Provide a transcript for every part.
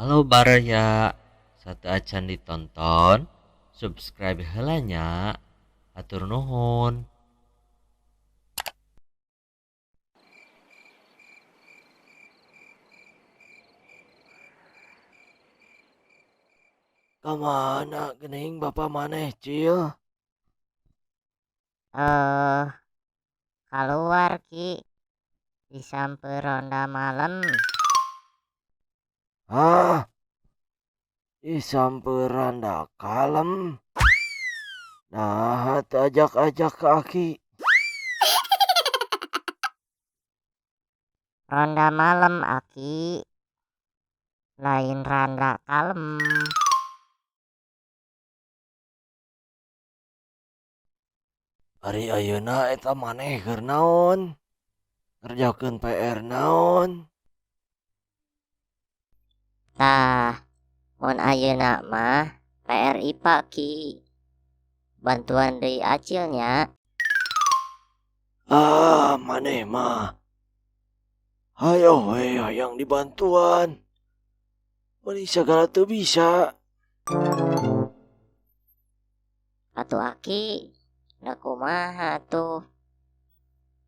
Halo baraya, sateuacan ditonton, subscribe heula nya. Hatur nuhun. Kamana geuning bapa maneh, Cil? Kaluar Ki, disampeur ronda malem. Hah, disampeur randa kalem? Naha teu ajak ajak ka aki. Ronda malem aki, lain randa kalem. Ari ayeuna eta maneh keur naon, ngerjakeun PR naon? Tah, mun ayeuna mah PR IPA Ki, bantuan deui acil nya. Ah, maneh mah hayoh we hayang dibantuan, meuni sagala teu bisa. Atuh aki, da kumaha atuh.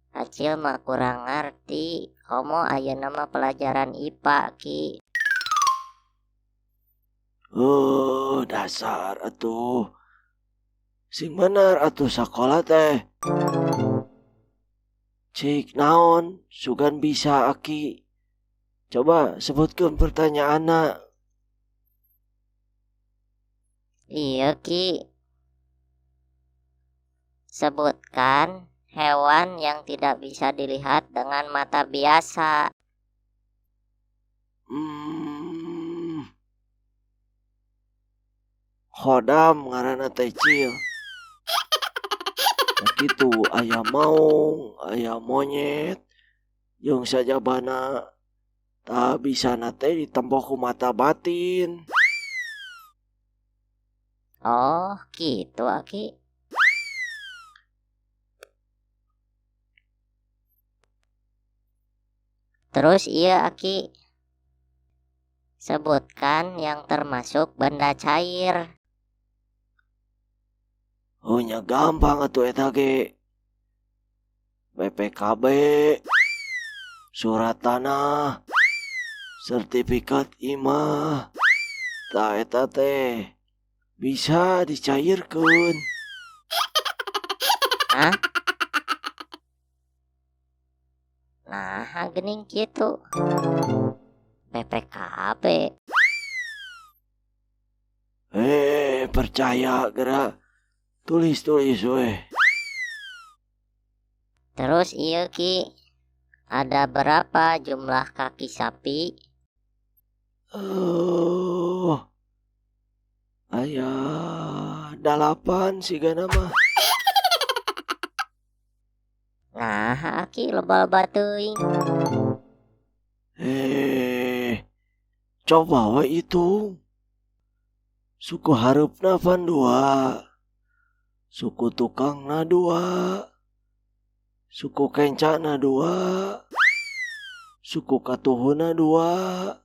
Acil mah kurang ngarti, komo ayeuna mah pelajaran IPA Ki. Heuh, dasar atuh. Sing bener atuh sakola teh. Cik naon sugan bisa aki. Coba sebutkeun pertanyaanna. Ieu Ki. Sebutkan hewan yang tidak bisa dilihat dengan mata biasa. Khodam ngaranna teh, Cil. Da kitu aya maung, aya monyet, jeung sajabana. Tah bisana teh ditempo ku mata batin. Oh, kitu aki. Terus ieu aki, sebutkan yang termasuk benda cair. Oh nya gampang atuh eta ge. BPKB, surat tanah, sertifikat imah. Tah eta teh bisa dicairkeun. Hah? Nah, geuning kitu. BPKB. Percaya geura. Tulis-tulis weh. Terus ieu Ki, ada berapa jumlah kaki sapi? Oh, aya 8 sigana mah. Nah, aki loba-loba teuing. Coba we hitung. Suku hareupna pan 2, suku tukangna 2, suku kencana 2, suku katuhuna 2.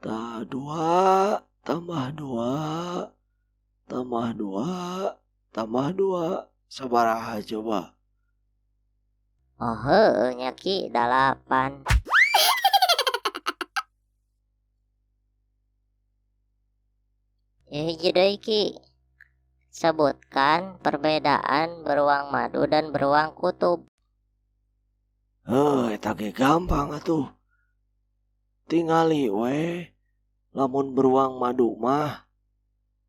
Tah 2 tambah 2 tambah 2 tambah 2 sabaraha coba? Oh heueuh nya Ki, 8. Hiji deui Ki. Sebutkan perbedaan beruang madu dan beruang kutub. Heuh, eta ge gampang atuh. Tingali we, lamun beruang madu mah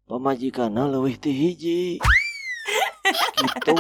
pamajikanna leuwih ti hiji. Kitu.